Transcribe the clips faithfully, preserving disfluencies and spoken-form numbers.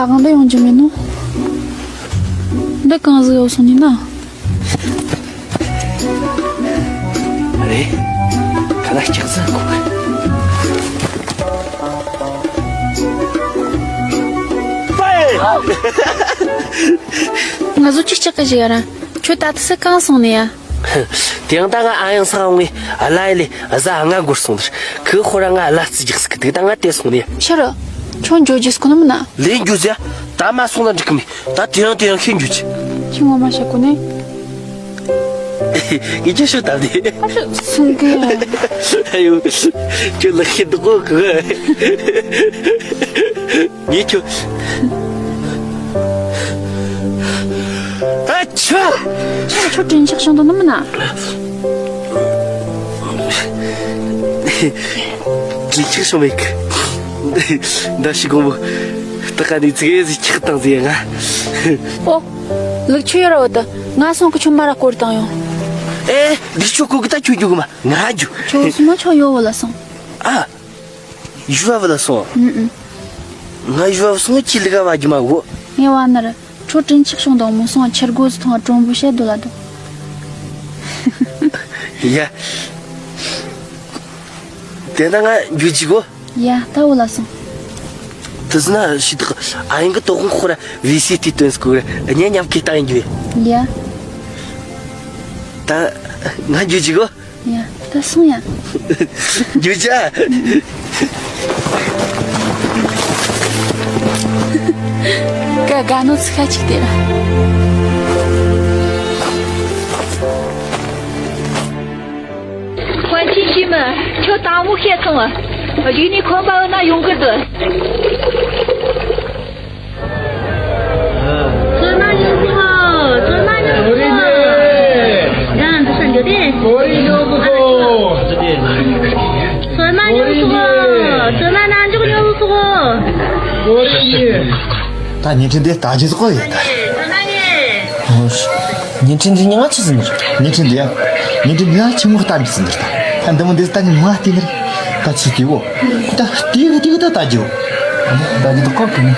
ཨ་གང་འདྲ་ཡོང་རྒྱུ་མེད་ནོ། འདི་གང་ཟིག་ཡོད་སོང་ནི་ན། རེད། ཁ་ལ་ལྕགས་ཟ་གོ་གི། ང་ཚོ་ཅི་ལྕགས་ཀ་ཞིག་ཡ་ར། ཁྱོད་ད་ལྟ་སུ་གང་སོང་ནི་ཡ། དེ་ཡང་ད་ང་ཨ་ཡང་ས་འོང་ངས་ཨ་ལ་ཡ་ལས་ཨ་ཟ་ཨ་ང་འགོར་སོང་དར། ཁི་ཧོ་ར་ང་ཨ་ལ་རྩི་རྒྱག་སི་ཁི་དེ་ད་ང་དེ་སོང་ནས། ཤ་རུ། ཁྱོད་འགྱོ་རྒྱུ་སྐུ་ནི་མིན་ན། ལས་འགྱོ་ཟེ། ད་མ་སོང་ན་འགྲིག་གི་མིན། ད་དེ་ཡང་དེ་ཡང་ཁྱེད་འགྱོ་ཅི། ཁྱི་ངོ་མ་ཤ་ཀུ་ནི། ངས་ཁྱོད་ཤོད་ད་དེ། ཨ་ཤོད་སུན་གི། ཨ་ཡོ། ཁྱོད་ལ་ཤེས་འདུག་གོ་གི། ངས་ཁྱོད། ཨ་ཆོ། ཁྱོད་ཁྱོད་དྲིན་ཆག་བྱུང་དོ་ནི་མིན་ན། དྲིན་ཆག་བྱུང་མེད་གི། ད་ཤི་གོང་བུ། ད་ག་ནས་ཚིག་ཨེ་ཟིག་ཆག་བཏང་ཟིག་ཡ་ང་། ཨོ། ལུག་ཆུ་ཡོད་ར་བ་ད། ང་སོང་གི་ཆུ་མ་ར་སྐོར་བཏང་ཡོང་། ཨེ། ལུག་ཆུ་ཁུག་གི་ད་ཁྱོད་རྒྱུག་གི་མ་ང་རྒྱུག་ཁྱོད་སུ་མ་ཆོ་ཡོ་བ་ལ་སོང་། ཨ། ཞུ་བ་བ་ལ་སོང་། ཨུ་ཨུ། ང་ཞུ་བ་སོང་ཁྱི་ལི་ག་བ་རྒྱུ་མ་གོ། ངས་བ་ན་ར། ཁྲོ་དྲིན་ཆག་བྱུང་དང་མོ་སོང་ཆེར་སྒོ་ཟི་ཐོང་གྲོང་བུ་བཤད་དུ་ལ་དུ། ཡ། དེ་ན་ང་རྒྱུག་ཅིག་གོ། ཡ་ད་འོ་ལ་སོང་། དེ་ཟི་ན་ཤི་ཐག་ཨ་ཡིན་གི་དོ་ཁོང་ཁོ་ར་བི་སི་ཏི་སྟོན་སྐུ་ར་ཉེ་ཉམས་ཀྱི་ལྟ་ཡིན་རྒྱུ། ཡ། ད་ང་རྒྱུག་ཅིག་གོ། ཡ་ད་སོང་ཡ། རྒྱུག་ཅ། ཀ་ག་ནོ་ཚིག་ཁ་ཅིག་དེ་ར། ཧོན་ཆིན་ཤི་མི་ཁྱོད་དང་མོ་བཤད་སོང་། རིག་ནི་ཁོམ་པ་འོ་ན་ཡོང་གི་འདུག་ཚོད་མ་ཉུང་སོང་། ཚོད་མ་ཉུང་སོང་། ཡང་འདི་ས་འགྱོ་དེ། ཚོད་མ་ཉུང་སོང་། ཚོད་མ་ནང་འཇོག་ཉུང་སོང་། ད་བརྙན་འཕྲིན་དེ་ལྟ་རྒྱུ་ཟིག་གོ་ཡིན་ད། ཨོ། བརྙན་འཕྲིན་འདི་ཉི་མ་ཆི་ཟིན་ནི་རེད། བརྙན་འཕྲིན་འདི་ཡང་། བརྙན་འཕྲིན་འདི་ཡང་ཆི་མོ་ལྟ་འདི་ཟིན་ནི་རེད་ད། ད་འདི་མོ་འདི་ལྟ་ནི་མ་བལྟས་ནི་རེད། ད་ཆི་དེ་བོ། ད་དེ་གི་དེ་གི་ད་ལྟ་རྒྱུ། ད་འདི་ད་ཀོ་གི་ནི།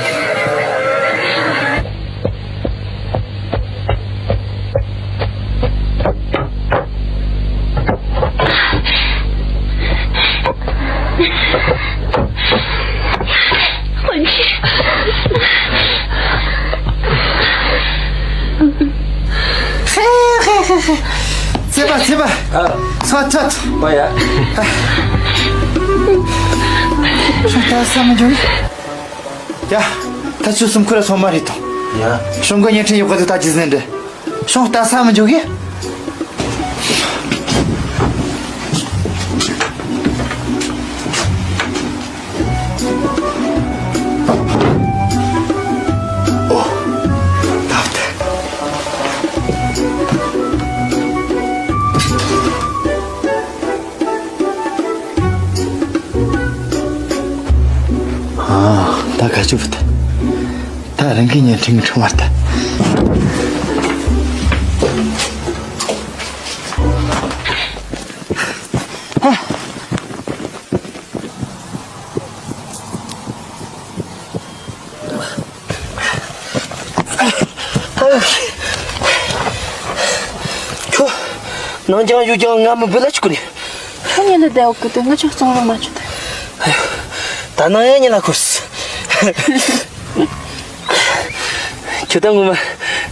ཚེ་པ་ཚེ་པ། ཨ། ཚ་ཚ་ཚ། པ་ཡ། ཤོག་ད་ས་མ་འཇོག་ནི། ཡ། ད་ཆུ་སུམ་ཁུ་ར་སོང་མ་རེད་དང་། ཡ། ཤོང་གི་བརྙན་འཕྲིན་ཡོད་ག་དུ་ད་ཇི་ཟིན་འདྲེ། ཤོང་ལྟ་ས་མི་འཇུག་གི། ཨོ། ད་བལྟ། ཨ། ད་ག་ཅུ་བུད། ད་རང་གི་ཉན་ཁྲིང་ཁྲིང་བར་ད། ཁྱོད། ནང་ཀྱང་ཡུལ་ཀྱང་ང་མི་འབུལ་ལ་ཆུག་ནི། ཁྱོད་ཉིད་ལ་བསྡད་འོག་གི་དོན་ང་ཆོ་གཙང་རོང་མ་ཆུ་དེ། ད་ནང་ཡང་ཉིད་ལ་ཁུར། ཁྱོད་ད་ངོ་མ་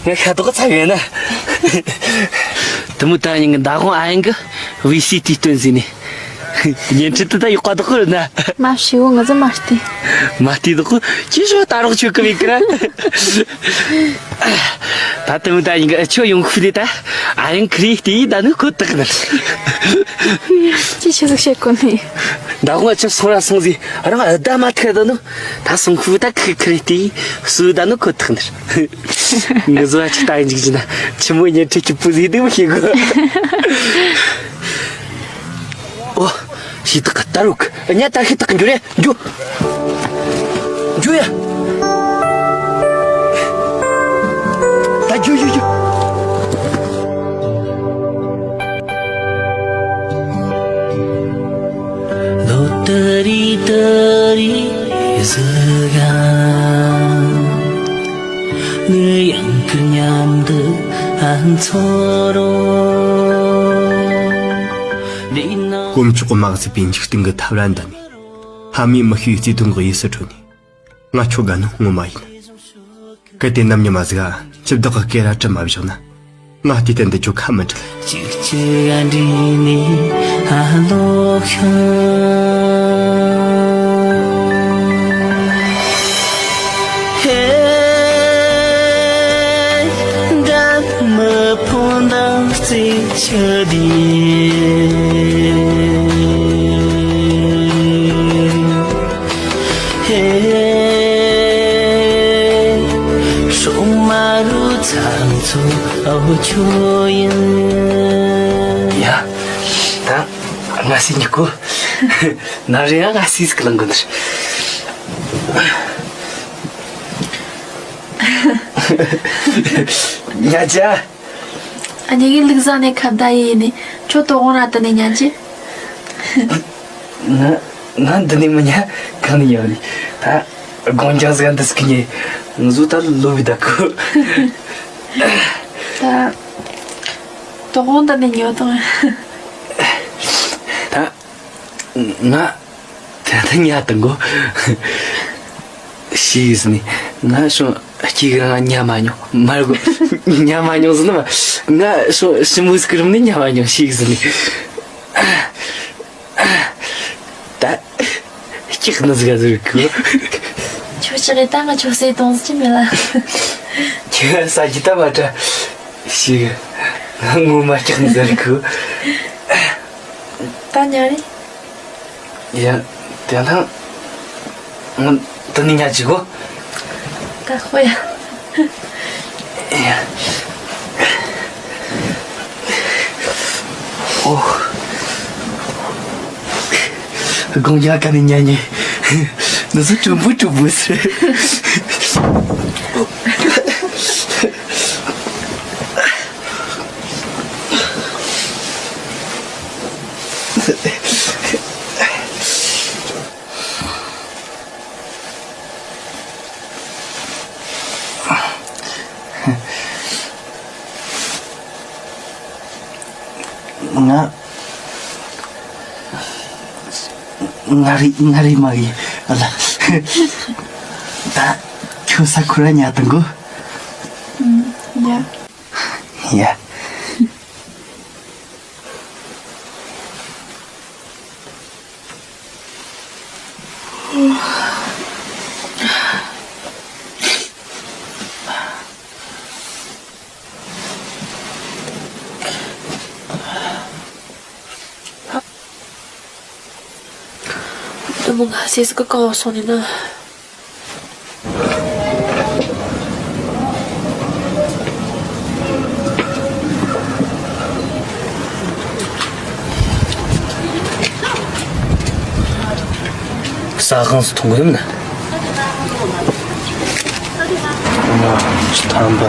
ང་ཤ་དོག་ཚ་ཡོད་ན། དེ་མོ་ད་ཡིན་གི་མདའ་དབང་ཨ་ཡིན་གི་བི་སི་ཏི་སྟོན་ཟིན་ནི། བརྙན་འཕྲིན་དེ་ད་ཡག་པ་དག་གོ་རེད་ན། མ་ཤེས་བོ་ང་ཚོ་མ་བལྟས། མ་བལྟས་དག་གོ་ཅི་ཞོག་ལྟ་རོགས་ཆོད་གི་མེད་གི་ར། ད་དེ་མོ་ད་ཡིན་གི་ཆོ་ཡོང་ཁུ་དེ་ད་ཨ་ཡང་ཁི་རི་དེ་ད་ནུ་ཁོ་ཐག་ནི། ཅི་ཆི་ཟིག་བཤད་གོ་ནི། ད་ཁོ་ང་ཆོ་སོང་ར་སོང་ཟིག་རང་ཨ་ད་མ་ཐེ་ད་ནུ། ད་སོང་ཁུ་ད་ཁི་ཁི་རི་དེ་སུ་ད་ནུ་ཁོ་ཐག་ནི། ངི་ཟོ་ཨ་ཅི་ད་ཡིན་ཅིག་ཅི་ན་ཆི་མོ་ཉན་ཁྲི་ཁྱི་པུ་ཟིག་དེ་མོ་ཤེས་གོ། ཨོ། ཞིག་ཏག་ཏ་རུག་ཉ་ཏ་ཤི་ཏག་འགྱུར་ཡ་འགྱུར། འགྱུར་ཡ། ད་འགྱུར་འགྱུར་འགྱུར། ལོ་ཏ་རི་ཏ་རི་ཟི་ག་ནི་ཡང་ཁུར་མཉམ་དུ་ཨ་འཚོ་རོགས། འདི་ན། དཀོན་མཆོག་གི་མ་གཟིགས་པའི་འཇིག་རྟེན་གྱི་ཐབས་ར་འདི་ནས། ཕ་མས་མི་ཤེས་བརྩེ་དུང་གི་གཡས་སུ་ཁྲོད་ནས། ང་ཁྱོད་དགའ་ནི་ངོ་མ་ཡིན། གལ་ཏེ་ནམ་ཉི་མ་ཟིག་ག་ཁྱི་བདག་གི་སྐེ་ར་བྲི་མ་བཞག་ན། ང་དེ་ལྟར་འདི་ཁྱོད་ཁ་མི་འབྲལ། གཅིག་གཅིག་ག་འདྲིས་ནས་ཨ་ལོག་ཤིང་། ཧེ། འགྲམ་མི་ཕོ་འདང་རྩེ་ཆུ་དེ། ཧེ། སྲུང་མ་རུ་ཚང་ཚོ་ཨའུ་ཆོ་ཡིན། ཡ། ད་ང་སི་ཉི་ཀོ། ན་རེ་ཡ་ང་སི་སྐ་ལང་གོ་ནར། ཉ་ཅ། ཨ་ནི་གི་ལུག་ཟ་ནས་ཁ་བརྡ་ཡིན་ནི། ཁྱོད་དོ་དགོང་ར་དུ་ནས་ཉན་ཅི། ང་ང་འདི་ནས་མི་ཉན་གང་ནས་ཉན་རེད། ད་དགོང་རྒྱང་ཟིག་འདི་སྐུ་ཉེ། ང་ཟོ་ད་ལོ་བི་ད་ཁུ། ད་དོ་དགོང་དུ་ནས་ཉོ་དང་། ད་ང་དེ་ད་ཉ་དང་གོ། ཤིག་ཟིན་ནི་ང་སོང་སྐྱིད་གི་རང་ཉ་མ་མྱོང་མར་གོ། ཉ་མ་མྱོང་ཟིན་ནི་མ། ང་སོང་ཞི་མོ་སྐུ་རིམ་ནི་ཉ་མ་མྱོང་ཤིག་ཟིན་ནི། ད་སྐྱིད་ནི་ཟིག་ག་ཟིག་གི། ཁྱོད་ཅག་གི་ད་ང་ཁྱོད་སེ་གཏོང་ཟིག་ཅི་མེད་ལ། ཁྱོད་ས་ཀྱི་ད་མ་དྲ་ཤིག་ང་ངོ་མ་སྐྱིད་ནི་ཟིག་གི། ད་ཉ་རེད། ཡ། དེ་ན། ང་དེ་ནི་ཉ་ཅིག་གོ། ད་ཧོ་ཡ། ཡ། ཨོ། དགོང་ཡ་ག་ནི་ཉ་ཉེ། ནི་སུ་གྲུམ་བུ་གྲུམ་བུ་ཟེར། ང་ང་རི་ང་རི་མ་གི་ཨ་ལ། ད་ཁྱོད་ས་ཁུ་ར་ཉ་དང་གོ། ཡ། ཡ། དེ་མོ་ང་སེ་སི་གི་གང་སོང་ནི་ན། ས་ཧང་སུ་ཐུང་གི་ཡིན་ན། ཐམ་པ།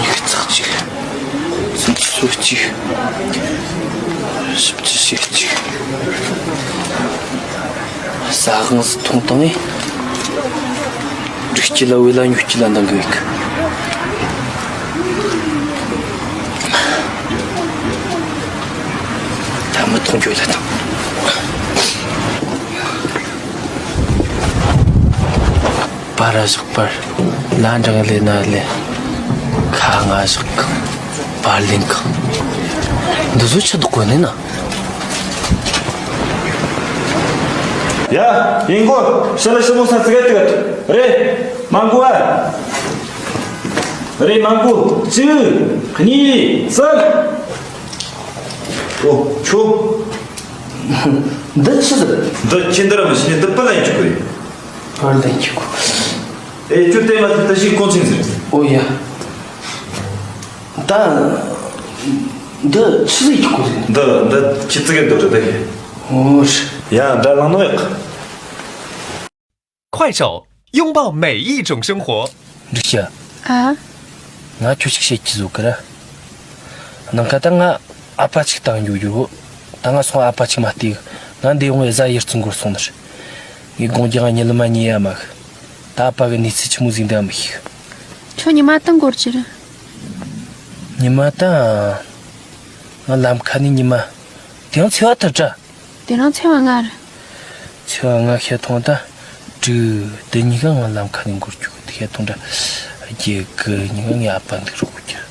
ཉི་ཤུ་རྩ་གཅིག་སུམ་ཅུ་སོ་གཅིག་སུམ་ཅུ་ཞེ་གཅིག་ས་ཧང་སུ་ཐུང་བཏང་ངས། འབྲུག་སྐྱིད་ལ་བོད་ལ་ཉོ་སྐྱིད་ལ་འདང་གི་ཡིག་ད་མི་ཐུང་ཁྱོད་ལ་དང་། པར་བཞག་པར་ལ་འདྲ་ལས་ན་ལས། ཁ་ང་བཞག་གི་པར་ལེན་གི། འདི་ཚོ་ཆི་འདུག་གོ་ནས་ན། ཡ། ཡིན་གོ། ཤི་ལ་ཤི་མོ་ས་ཙི་གེ་ཏི་གེ་རེད། མང་གོ་ཨ། རེད་མང་གོ། གཅིག་གཉིས། གསུམ། ཨོ་ཁྱོ། འདི་ཆི་ཟིག་འདི་ཁྱི་འདི་ར་མི་ཤི་ནི་འདི་པི་ལ་ཡིན་ཆོག་གི་རེད། པར་ལེན་ཆོག་གི། ཨེ་ཁྱོད་དེ་མ་ཐུབ་ད་ཤི་གོང་ཆེན་ཟིག་ཨོ་ཡ། ད། འདི་ཆི་ཟིག་ཁྱོད་ཟིག་འདི་འདི་ཁྱི་ཙི་གེ་འདི་རེད་ད་ཤི། ཨོ་ཤི། ཡ་འདྲ་ལང་ནོ་ཡག 快手，拥抱每一种生活。འགྲིག་ཤག་ཨ། ང་ཁྱོད་ཅིག་བཤད་ཀྱི་བཟོ་གི་ར། ནང་ཁ་ད་ང་ཨ་ཕ་ཅིག་བཏང་འགྱོ་རྒྱུ་རོ། ད་ང་སོང་ཨ་ཕ་ཅིག་མ་བལྟས། ང་འདི་ཡོང་བའི་བཟའ་ཡིར་ཚུན་འགོར་སོང་ནི་རེད། ངས་དགོང་རྒྱག་ཉི་ལ་མ་ཉེ་ཡ་མ་གི། ད་ཨ་ཕ་གི་གནས་ཚུལ་ཆི་མོ་ཟིག་འདི་ཨ་མི་ཤེས། ཁྱོད་ཉི་མ་ད་འགོར་གྱི་རེད། ཉི་མ་ད། ང་ལམ་ཁ་ནས་ཉི་མ། དེ་ཡང་ཚེ་བ་ཐུབ་དྲ། དེ་རིང་ཚེ་བ་ང་རེད། ཚེ་བ་ང་ཤེས་ཐོང་ད། དྲུག་དེ་གཉིས་ཀ་ང་ལམ་ཁ་ནས་འགོར་རྒྱུ་གི་དེ་ཤེས་ཐོང་དྲ། རྒྱུ་གི་གཉིས་ཀ་ངའི་ཨ་ཕ་འདུག་རོགས་གི།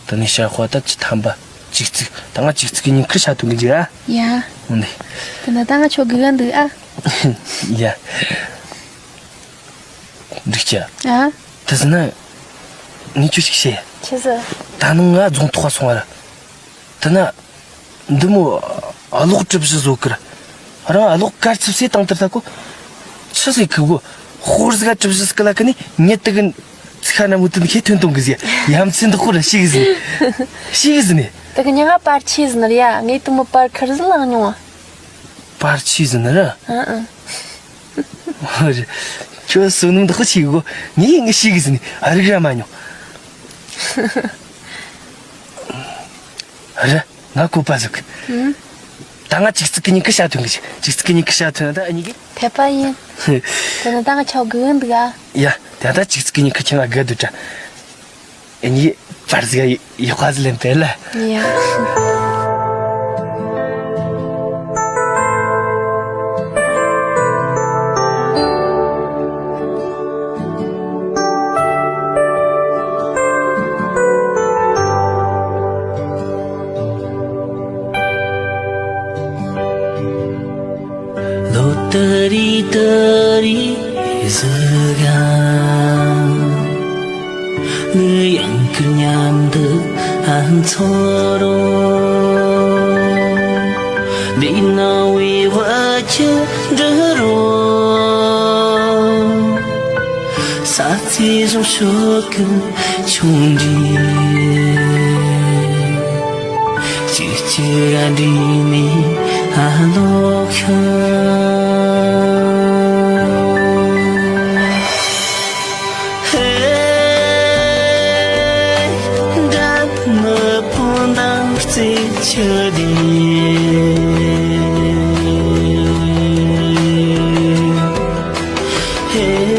དེ་ནས་ཤར་ཁོ་ད་བཅུ་ཐམ་པ། བཅུ་གཅིག་ད་ང་བཅུ་གཅིག་གི་ཉིན་ཁུར་ཤ་ཐུང་གི་འཇིག་ཨ། ཡ། འོ་ནི། དེ་ན་ད་ང་ཆོ་གི་ག་འདུག་ཨ། ཡ། འགྲིག་ཅག་ཨ། དེ་ཟིན་ན། ངས་ཁྱོད་ཅིག་བཤད། ཆི་ཟེར། ད་ནངས་ང་རྫོང་ཐོག་སོང་བ་ར། དེ་ན། འདི་མོ། གློག་གྲུ་བཞི་བཟོ་ཀིར། རང་གློག་དཀར་ཆིབས་སེ་བཏང་དེར་ད་གོ། ཆི་ཟེར་ཁི་གོ། ཧོར་ཟིག་གྲུ་བཞི་སྐུ་ལ་ཀི་ནི་ཉེ་དུ་གི། ཚིག་ཁ་ན་མོ་དུ་མི་ཁྱེད་ཐོན་གཏོང་གི་ཟེ། ཡ་མཚན་འདི་ཁོ་ར་ཤི་གི་ཟིན། ཤི་གི་ཟིན་ནི། དེ་གི་ཉི་ང་པར་ཆི་ཟིན་ནི་ར་ཡ། ངས་དུ་མོ་པར་ཁར་ཟི་ལང་མྱོང་བ། པར་ཆི་ཟིན་ནི་ར། ཨ་ཨ། ཁྱོད་བསོད་ནམས་འདི་ཁོ་ཆི་གོ། ངས་ངས་ཤི་གི་ཟིན་ནི་ཨ་རིག་ར་མ་མྱོང་། རེད། ང་བཀོད་པ་ཟིག་ཨུ། ད་ང་གཅིག་ཚིག་གི་ཉིན་ཁུ་ཤ་ཐོན་གི། གཅིག་ཚིག་གི་ཉིན་ཁུ་ཤ་ཐོན་ད་ཨ་ཉི་གི། དད་པ་ཡིན། དེ་ན་ད་ང་ཆོ་གི་འདུག་ཨ། ཡ། ད་ད་གཅིག་ཚིག་གི་ཉིན་ཁུ་ཁྱེད་ང་དགའ་འདུག་དྲ། ཨ་ཉི་པར་ཟིག་ཡག་པ་ཟིག་ལེན་པས་ལ། ཡ། ལོ་ཏ་རི་ཏ་རི་ཟི་ག་ལུ་ཡང་ཀི་མཉམ་དུ་ཨ་མཚོ་རོ། འདི་ན་བའི་བ་ཆུ་འདྲི་རོ། ས་ཚིགས་བཟུང་ཤོག་གི་ཆུང་འདྲིས། ཅི་ཅི་ར་འདྲིས་ནི་ཨ་ལོ་ཁྱོད། ཧེ། འདྲ་མི་ཕོ་འདང་རྩེ་ཆུ་དེ། ཧེ།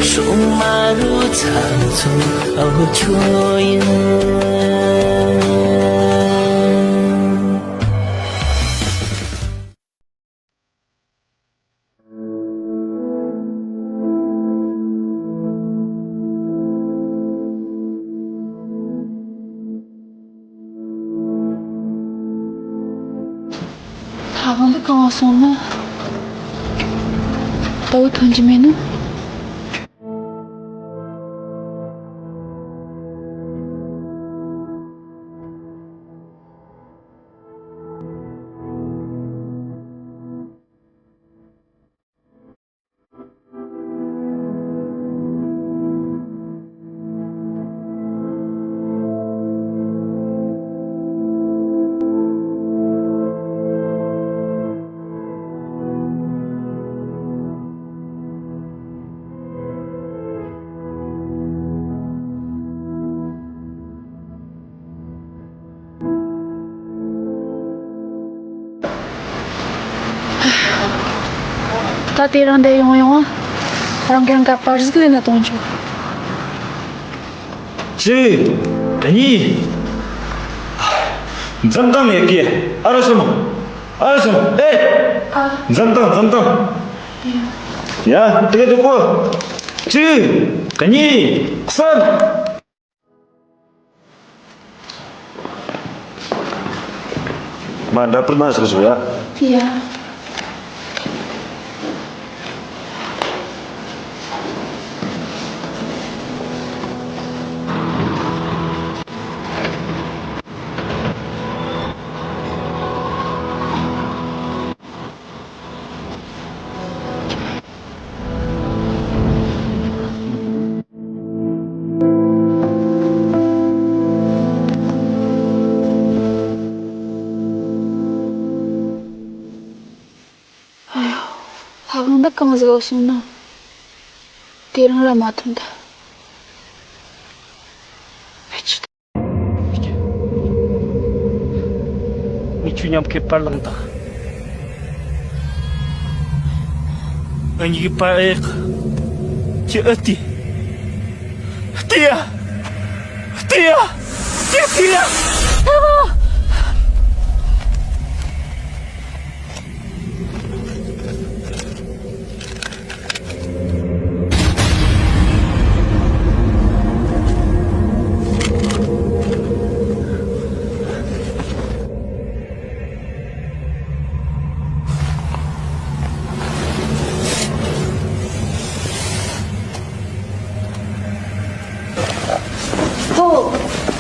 སྲུང་མ་རུ་ཚ་ཚོ་ཨོ་ཆོ་ཡིན། ལྷ་ཁང་འདི་གང་སོང་ན། ལྟ་བུ་ཐོན་གྱི་མེད་ན། ད་དེ་རང་འདས་ཡོང་ཡོང་ཨ། རང་གི་རང་ག་པར་ཟིག་ལེན་ན་གཏོང་ཆོག་གཅིག་གཉིས། འཛིན་སྟངས་ཡི་གེ་ཨ་ར་སོ་མ། ཨ་ར་སོ་མ་ཨེ། འཛིན་སྟངས་འཛིན་སྟངས། ཡ་དེ་ག་དེ་གོ། གཅིག་གཉིས་གསུམ། མ་འདྲ་པོ་ན་ཞིག་ཞིག་ཡ། ཡ། ཨ་ཡོ། ལྷ་ཁང་འདི་གང་ཟིག་སོང་ན། དེ་རང་ར་མ་ཐོན་ད། ངས་ཁྱོད་མཉམ་ཁེ་པར་བླངས་དང་། ང་གཉིས་ཀྱི་པ་ཨེ་ཀྱི་ཨ་ཏི། ཏི་ཡ། ཏི་ཡ། ཏི་ཏི་ཡ། ཧོ།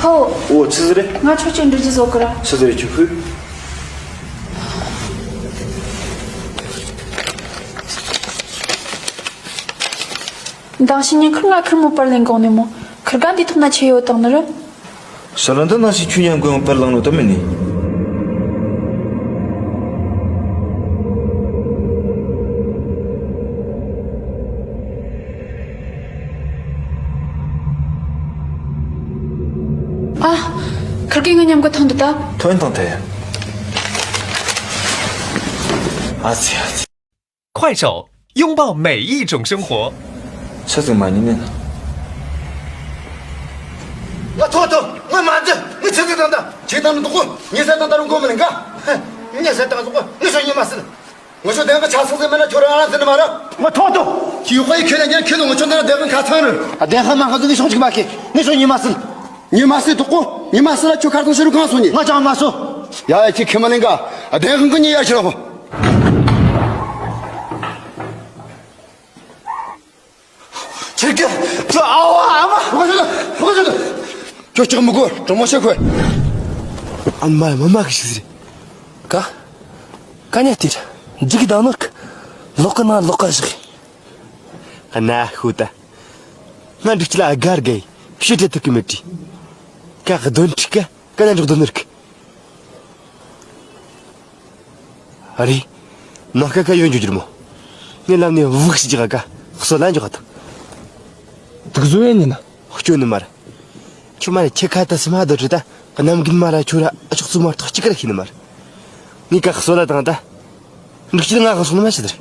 ཧོ། འོ་ཆི་ཟིག་རེད། ང་ཁྱོད་ཀྱི་འདྲི་རྒྱུ་བཟོ་གི་ར། ཆི་ཟིག་རེད་ཁྱོད་ཕུད། མདང་ཕྱི་ཉིན་ཁུར་ང་ཁུར་མོ་པར་ལེན་གོང་ནས་མོ། ཁུར་ག་འདི་ཐོག་ན་ཆེ་ཡོད་དང་ནི་རེད། ཤ་ལ་འདི་ནང་ཞིག་ཆུ་ཉན་དགོས་ཡང་པར་ལང་ནོ་ད་མིན་ནི། ཨ། ཁུར་གི་ང་མཉམ་གི་ཐོན་འདུག་ད། ཐོན་དང་ཐལ། ཨ་ཙི་ཨ་ཙི། 快手，拥抱每一种生活。 ཆི་ཟིག་མ་ཉན་ནས་ན། ང་ཐོག་ཐོག་ང་མ་འཛི། ངས་ཆི་ཟིག་བཏང་ད། ཁྱེད་བཏང་ནི་འདུག་གོ། ཉེ་སར་བཏང་ད་རུང་གོ་མི་ལེན་ག། ཉེ་སར་བཏང་སོང་གོ། ངས་ཤོ་ཉི་མ་སྲིད། ང་ཤོ་དེང་གི་ཆ་ཚང་ཟིག་མེད་ན་ཁྱོད་རང་རང་ཟིན་ནི་མ་རེད། ང་ཐོག་ཐོག་ཁྱི་ཡོད་ཁ་ཡི་ཁྱོད་ལ་ཉན་ཁྱོད་ནི་ང་ཁྱོད་འདི་ན་བསྡད་གི་ཁ་ཚང་རེད། ཨ་བསྡད་ཁ་མ་ཁ་ཟིག་ངས་ཤོང་ཅིག་མ་ཁེ། ངས་ཤོ་ཉི་མ་སྲིད། ཉི་མ་སྲིད་འདུག་གོ། ཉི་མ་སྲིད་ལ་ཁྱོད་ཁ་ཚང་ཕྱི་རུ་གང་སོང་ནི། ང་ཅང་མ་སོང་། ཡ་ཡ་ཁྱི་ཁི་མ་ལེན་ག། ཨ་བསྡད་ཁང་གི་ཉེ་ཡར་ཁྱེར་རོགས། ཁྱེད་ཀྱིས་ཁྱོད་ཨ་བ་ཨ་མ། ཧོ་ཤོད། ཧོ་ཤོད། ཁྱོད་ལྕགས་མི་དགོས། གྲོ་མོ་ཤེས་ཁོས། ཨ་མ་མ་མ་གི་ཞིག་ཟེར། ཀ། ཀ་ཉ་ཏིར། འཇིག་གི་དང་ནོར་གི། ལོག་གི་ན་ལོག་ག་བཞག་གི། ཨ་ན་ཤུ་ད། ང་འགྲིག་ཅི་ལ་ཨ་གར་གི། ཕྱི་དྲེ་ཐུབ་གི་མི་དྲི། ཀ་གི་དོན་ཁྲིག་ག། ཀ་ན་འཇོག་དོན་ནོར་གི། ཨ་རེ། ནང་ཀ་ཀ་ཡོད་འཇུ་རྒྱུར་མོ། ངས་ལམ་ནས་བུག་ཞིག་རྒྱག་ག་གསོ་ལ་འཇོག་ག་ཐུག་དུག་བཟོ་ཡས་ཉིན་ན། སྐྱོན་ནི་མ་རེད། ཁྱོད་མ་རེད་ཁྱེད་ཁ་ད་སི་མ་སྡོད་རེད་ད། གནམ་རྒན་མ་ར་ཁྱོད་ར་ཨ་ཅོག་ཙུ་མ་གཏོགས་གཅིག་ག་ར་ཤེས་ནི་མ་རེད། ངས་ཀ་གསོ་ལ་དང་ད། འགྲིག་ཅི་ང་ག་སོང་ནི་མ་ཤེས་ད་རེད།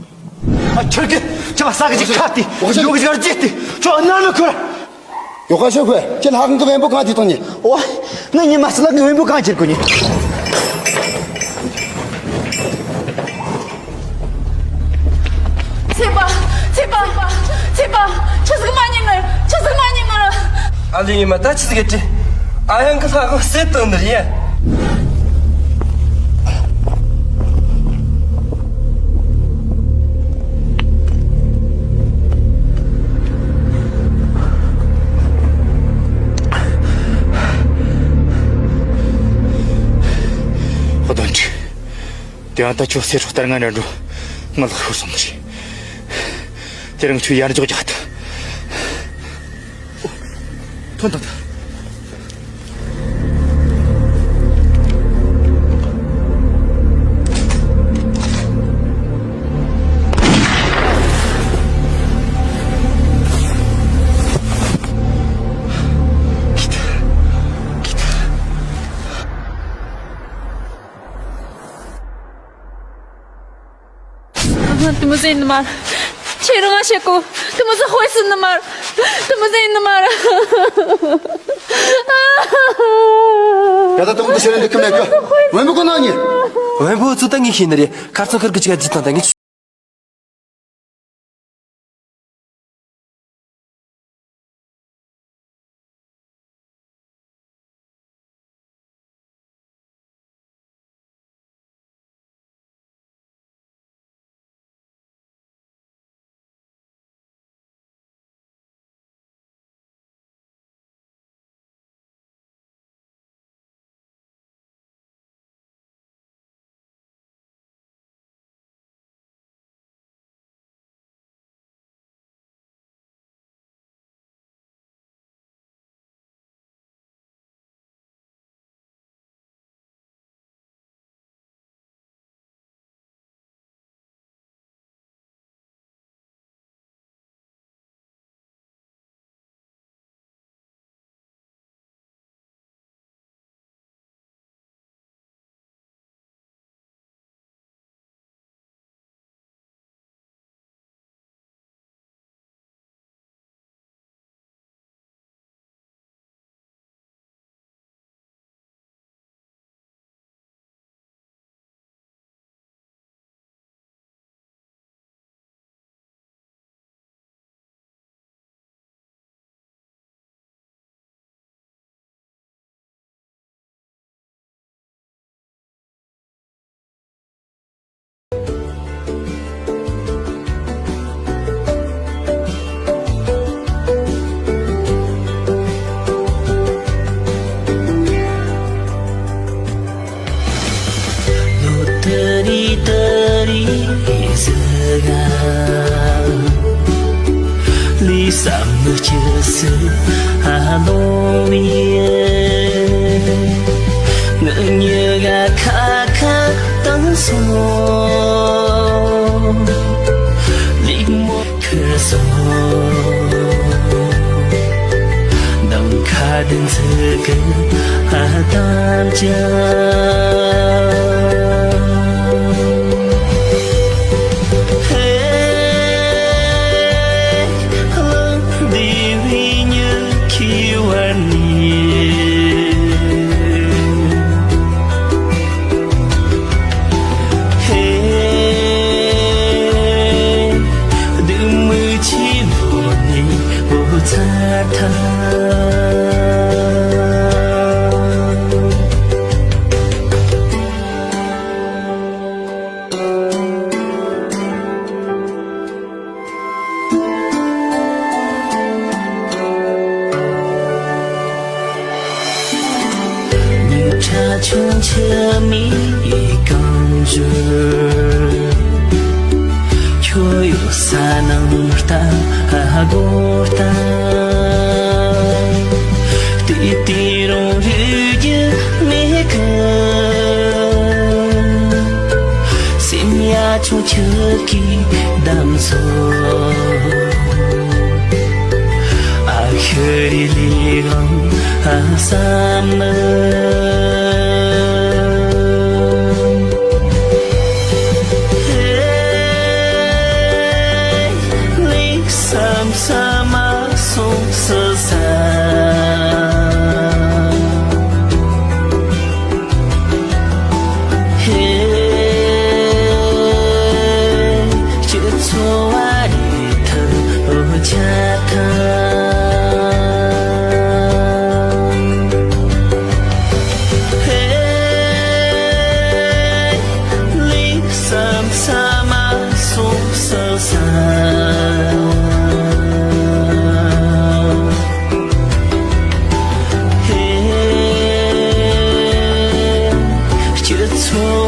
ཨ་ཁྱོད་ཀྱིས་ཁྱོད་ས་གི་ཅིག་ཁ་ཏི། ཡོག་གི་ཅིག་གར་ཅི་ཏི། ཁྱོད་ཨ་ན་མི་ཁོ་ར། ཡོ་ཁ་ཤོད་ཁོས་ཁྱེད་ལྷ་ཁང་གི་བེམ་པོ་གང་དེ་གཏོང་ཉེ། ཨོ། ང་ཉི་མ་སི་ལ་གི་བེམ་པོ་གང་ཁྱེར་གོ་ཉེ། ཚེ་པ། ཚེ་པ། ཚེ་པ། ཆི་ཟིག་མ་ཉེ་ངར། ཆི་ཟིག་མ་ཉེ་ངར། ཨ་ལི་ཉི་མ་ད་ཆི་ཟིག་གི་ཨ་ཡང་གི་ལྷ་ཁང་སེ་དང་ནི་རེད། ཧོ་དོན་ཁྲི། དེ་ཡང་ད་ཁྱོད་སེ་སྲོག་ལྟར་ང་འདྲ་འགྲོ། ང་ལག་ཤོར་སོང་ནི་རེད། དེ་རིང་ཁྱོད་ཡར་འཇོག་རྒྱག་ཐུབ། ཐོན་ཐོན་ཐོན། དེ་མོ་ཟེར་ནི་མ་ར། ཁྱེད་རང་ང་བཤད་གོ། དེ་མོ་ཟེར་དཔེ་སྲིད་ནི་མ་ར། དེ་མོ་ཟེར་ནི་མ་ར། ཡ་ད་དུང་དུ་ཤེས་རན་འདི་ཁུ་མེད་གི། བེམ་པོ་གོ་ན་ཉེ། བེམ་པོ་ཚུ་ད་ངས་ཤེས་ནི་རེད། ཁར་ཚོ་ཁར་གི་ཅི་ག་ཅི་དང་ད་ངས། མི་སྐྱིད་སུ་ཨ་ལོང་བའི་ངུ་ཉི་ག་ཁ་ཁ་བཏང་སོང་། ལིག་མོ་ཁུར་སོང་། ནམ་མཁའ་ལྡིང་ཚིག་གི་ཨ་དམ་ཅན། ཧེ། ལང་འདི་བའི་ཉི་ཁའི་བར་ནས། ཧེ། སྡུག་མིག་ཆེ་བོ་ནས་འོ་ཚ་ཐལ། ཉིན་གྲགས་ཆུང་ཆུ་མིག་གང་བཞུར། ཁྱོད་ཡོད་ས་ནང་ལྟ་སྒོ་ལྟ། ལྟོས་དུས་རང་རིག་རྒྱུ་མེད་གི། སེམས་ཡ་ཆུང་ཆུང་གིས་བསྡམས་སོང་། ཨ་ཤི་རི་ལི་གང་ཨ་བསམ་ནི། ཧེ། ལིག་བསམ་བསམ་མ་སོང་སི་ས། ཧེ། སྤྱི་ཚོགས་བ་རི་ཐང་འོ་ཆ་ཐང་། ཧེ། ལིག་བསམ་བསམ་མ་སོང་སི་ས། ཧེ། སྤྱི་ཚོགས་